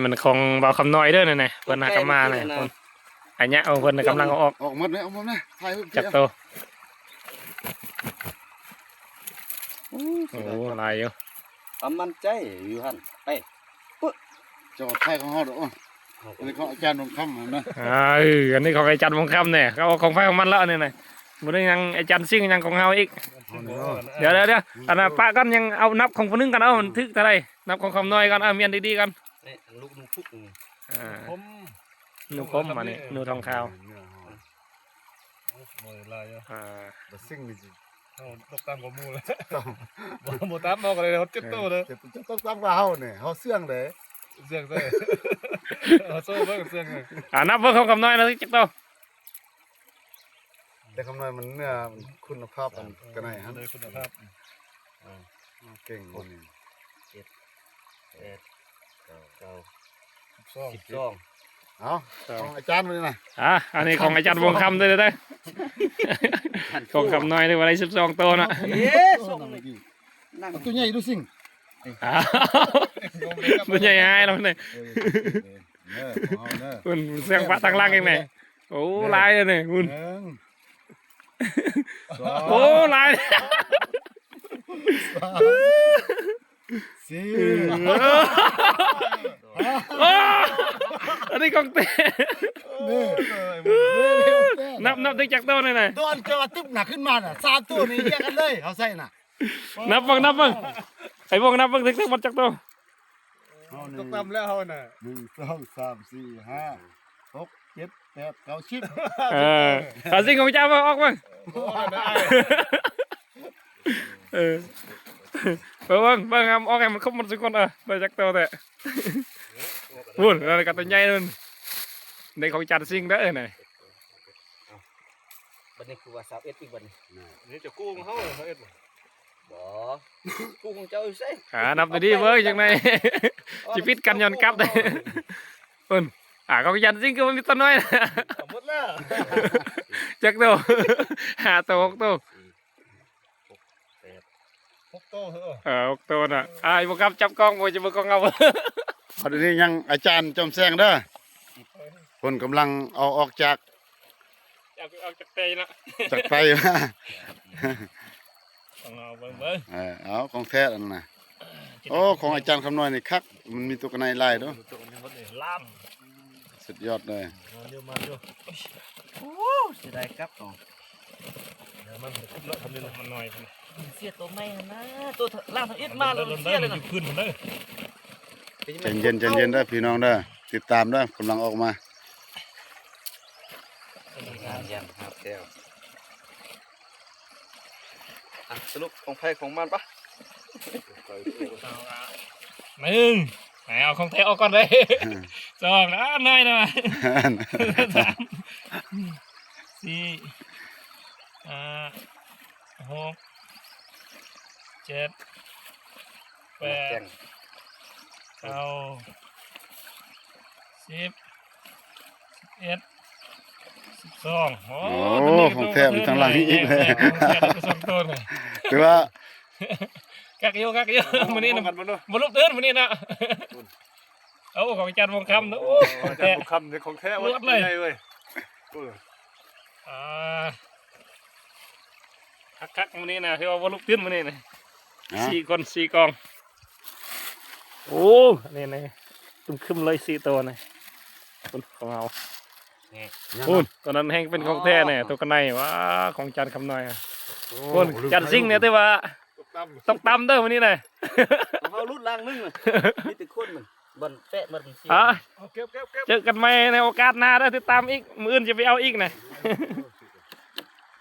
ມັນຂອງບ່າວຄຳນ້ອຍເດີນັ້ນນະ ເພິ່ນຫາກະມານະ. ອັນເນີ້ຍ ເອົາ ເພິ່ນກຳລັງເອົາອອກ ອອກໝົດເລີຍ ເອົາໝົດເລີຍ ຖ່າຍຮູບ ຈັກໂຕ. ໂອ້ ຫຼາຍຢູ່ ປະມານໃຈຢູ່ຫັ້ນ ໄປ ປຶ ເຈົ້າຂອງຂອງເຮົາດອກ. ອັນນີ້ຂອງອາຈານວົງຄຳນະ. ເອີ ອັນນີ້ຂອງອາຈານວົງຄຳແດ່ ເຂົາເອົາຂອງໃຜຂອງມັນແລ້ວ ອັນນີ້ນະ. ບໍ່ໄດ້ຫຍັງ ອາຈານຊິງຫຍັງຂອງເຮົາອີກ. ດຽວໆໆ ອັນນັ້ນປະກ່ອນ ຍັງເອົານັບຂອງຜູ້ໜຶ່ງກ່ອນ ເອົາ ມັນຖືກເທົ່າໃດ ນັບຂອງຄຳນ້ອຍກ່ອນ. ເອົາ ມ້ຽນດີໆກ່ອນ. ນີ້ລູກໜູພຸກນີ້ ອ່າ ໜູຄົມ ໜູຄົມ ມານີ້ ໜູທອງຂາວ. ໂອ້ຍ ຫຼາຍຢູ່ ອ່າ ບໍ່ຊິງນີ້ ເຮົາຕົກຕ່ຳກວ່າໝູ່ແລ້ວ ບໍ່ ບໍ່ຕ່ຳ ເຮົາກໍໄດ້ເຈັດໂຕເດີ. ເຈັດ ຕົກຕ່ຳກວ່າເຮົານີ້ ເຮົາເຊື່ອງເດ້ ເຊື່ອງເດີ ເຮົາໂຊເບິ່ງເຊື່ອງເດີ. ອ່າ ນັບເບິ່ງຂອງຄຳນ້ອຍນະ ຈັກໂຕ. ແຕ່ຄຳນ້ອຍມັນເນື້ອ ຄຸນນະພາບ ອັນກະໄນຫັ້ນ ເນື້ອຄຸນນະພາບ. ເອີ ເກັ່ງໝູ່ນີ້ ເຈັດ ແປດ ເກົ້າ ເກົ້າ ສິບສອງ ສິບສອງ. ເອົາ ຂອງອາຈານມື້ນີ້ນະ ອ່າ ອັນນີ້ຂອງອາຈານວົງຄຳເດີ ເດີ ຂອງຄຳນ້ອຍຖືວ່າໄດ້ສິບສອງໂຕນະ. ເອີ ສອງນີ້ ໂຕໃຫຍ່ດູຊິງ ອ້າວ ໂຕໃຫຍ່ຫາຍແລ້ວນີ້. ເອີ ຂອງເຮົາເດີ ເພິ່ນເຊື່ອງປະທາງຫຼັງອີກແນ່. ໂອ້ ຫຼາຍເດ້ນີ້ ໂອ້ ຫຼາຍ ສາມ ສີ່ ໂອ້ ອັນນີ້ຂອງແທ້ ນີ້ ນັບ ນັບໄດ້ຈັກໂຕນີ້ນະ? ໂຕອັນເກີດວ່າຕຶບນະ ຂຶ້ນມານະ ສາມໂຕນີ້ລຽງກັນເລີຍ ເຮົາໃສ່ນະ. ນັບເບິ່ງ ນັບເບິ່ງ ໄອ້ວົງ ນັບເບິ່ງ ຖືກທັງໝົດຈັກໂຕ? ຕົກຕ່ຳແລ້ວເຮົານະ ໜຶ່ງ ສອງ ສາມ ສີ່ ຫ້າ ຫົກ ເຈັດ ແປດ ເກົ້າ ສິບ. ເອີ ເອົາສິ່ງຂອງເຈົ້າເບິ່ງ ອອກເບິ່ງ. ໂອ້ ໄດ້ ເອີ ເບິ່ງ ເບິ່ງ ເອົາອອກໃຫ້ມັນຄົບໝົດທຸກຄົນ. ເອີ ໄດ້ຈັກໂຕແທ້? ພຸ້ນ ນັ້ນກະໂຕໃຫຍ່ນັ້ນ ໃນຂອງຈານຊິງເດີນະ. ບັດນີ້ຄືວ່າຊາວເອັດອີກບັດນີ້. ນີ້ຈະກູ້ຂອງເຮົາ ຊາວເອັດບໍ່? ບໍ່ ກູ້ຂອງເຈົ້າຢູ່ໃສ? ຫານັບດີໆເບິ່ງຈັ່ງໃດ ຊິຜິດກັນຍ້ອນກັບເດ້. ເພິ່ນ ອ່າ ຂອງຈານຊິງຄືມັນມີໂຕນ້ອຍ ໝົດແລ້ວ ຈັກໂຕ? ຫ້າໂຕ ຫົກໂຕ ຫົກໂຕ ເອີ ຫົກໂຕນະ. ອ້າຍບໍ່ກັບຈັບກ້ອງ ບໍ່ຈະເບິ່ງຂອງເຮົາ. ບັດນີ້ຍັງອາຈານຈອມແສງເດີ ເພິ່ນກຳລັງເອົາອອກຈາກ ຈາກ ອອກຈາກໄຕນະ ຈາກໄຕມາ. ຂອງເຮົາເບິ່ງ ເບິ່ງ ເອີ ເອົາຂອງແທ້ອັນນັ້ນນະ. ໂອ້ ຂອງອາຈານຄຳນ້ອຍນີ້ຄັກ ມັນມີຕົວກະໄນຫຼາຍເນາະ ສຸດຍອດເລີຍ. ໂອ້ ເສຍດາຍກັບເນາະ. ມັນຂຶ້ນເນາະ ມັນນ້ອຍ ເສຍໂຕໃໝ່ຫັ້ນນະ ໂຕລ່າງທຳອິດມາແລ້ວເສຍເລີຍນະ. ໃຈເຢັນ ໃຈເຢັນເດີພີ່ນ້ອງເດີ ຕິດຕາມເດີ ກຳລັງອອກມາ. ງາມຢາມຫາບແກ້ວ. ອ່ະ ສະຫຼຸບຂອງໃຜຂອງມັນປະ. ໜຶ່ງ ໃຫ້ເອົາຂອງແທ້ອອກກ່ອນເດ້. ສອງ ອ່າ ໜ້ອຍໜ້ອຍ ສາມ ສີ່ ຫ້າ ຫົກ ເຈັດ ແປດ ເກົ້າ ສິບ ສິບເອັດ ສິບສອງ. ໂອ້ ໂອ້ ຂອງແທ້ມີທາງຫຼັງອີກ ຂອງແທ້ສອງໂຕນະ. ຖືວ່າຄັກຢູ່ ຄັກຢູ່ ມື້ນີ້ນະ ບໍ່ລຸກຕື່ນມື້ນີ້ນະ. ໂອ້ ຂອງອາຈານວົງຄຳນະ ໂອ້ ຂອງແທ້ ອາຈານວົງຄຳນີ້ຂອງແທ້ ລວດເລີຍ ໃຫຍ່ເວີຍ. ອ່າ ຄັກໆ ມື້ນີ້ນະ ຖືວ່າບໍ່ລຸກຕື່ນມື້ນີ້ນະ. ອ່າ ສີ່ຄົນ ສີ່ກອງ. ໂອ້ ນີ້ໆ ຄຶມເລີຍສີ່ໂຕນີ້ ຂອງເຮົາ. ພຸ້ນ ໂຕນັ້ນແຮ່ງເປັນຂອງແທ້ແນ່ ໂຕກະໄນ ວ້າ ຂອງຈານຄຳນ້ອຍ. ໂອ້ ພຸ້ນ ຈານຊິງນີ້ຖືວ່າຕົກຕ່ຳ ຕົກຕ່ຳເດີມື້ນີ້ນະ. ຂອງເຮົາຫຼຸດລ່າງໜຶ່ງນະ ມີແຕ່ຄົນມັນ ບ່ອນແປະມັນເສຍ. ອ່າ ເອົາ ເກັບ ເກັບ ເກັບ ເຈີກັນໃໝ່ໃນໂອກາດໜ້າເດີ ຕິດຕາມອີກ ມື້ອື່ນຈະໄປເອົາອີກນະ.